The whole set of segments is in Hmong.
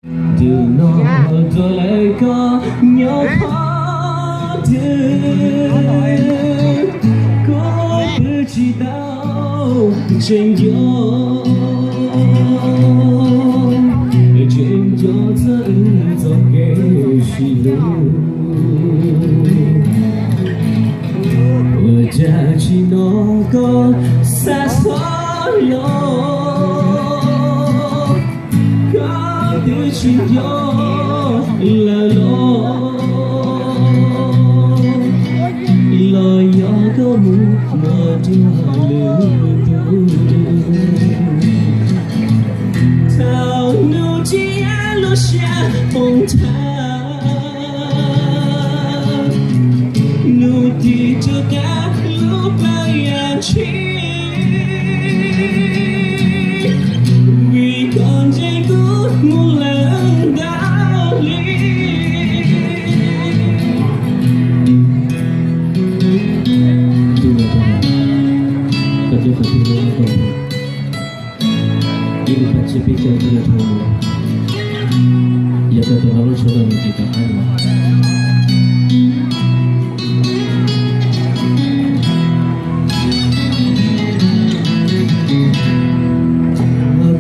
Tus no rau lawv koj nyob qhov twg, kuv pw tsis tau, tseem nco, tseem nco txog wb txoj kev sib hlub. Ua cas tsis hnov koj xa xov los, koj twb tsis nco lawm los, los yog koj mus muaj dua lwm tus. Thaum hnub tsiab lub siab poob tag, hnub tis rov qab lub plab yam tshis, vim koj ntsib kuv mus lawm ntau hli. Koj nyob qhov twg los koj, ib lub paj tsiab peb caug twb yog dhau, yog koj tau los lub tshuaj no nws tsis tau qab los.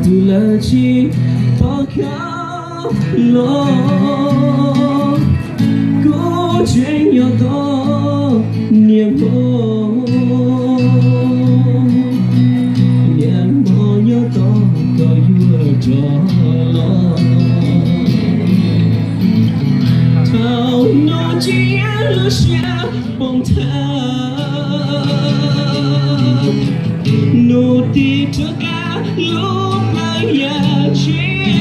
Tus lawv tsis pom koj los, kuv tseem nyob tos niam hmo, niam hmo nyob tos koj yuav rov los. Thaum no tsiab lub siab poob tag, hnub tis rov qab lub plab yam tshis,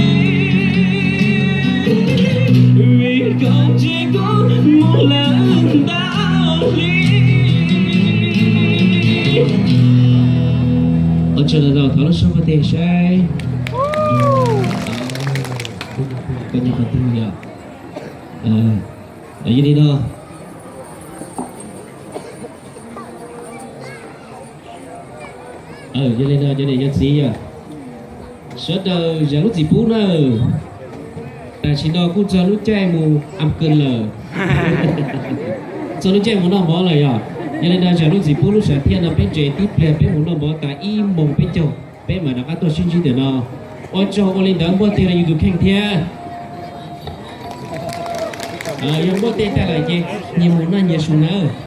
vim koj ntsib kuv mus lawm ntau hli. Ua tsaug ntau ntau, thov lub suab npuaj teg saib. Koj nyob qhov twg yom? Yog li no, yog li no cov niam cov txiv yom, sawv daws zam lub txim pub nawb. Tam sim no kuj txog lub caij mus am kws lawm, txog lub caij mus noj mov lawm yom. Yog li no zam lub txim pub lub sam thiaj no peb nres tib pliag peb mus noj mov tas ib moos peb caug, peb mam rov qab tuaj sib ntsib ntawm no. Ua tsaug ua li ntawd npuaj teg rau yus tus kheej thiab. Yog npuaj teg tag lawm ces nyias mus noj nyias su nawb.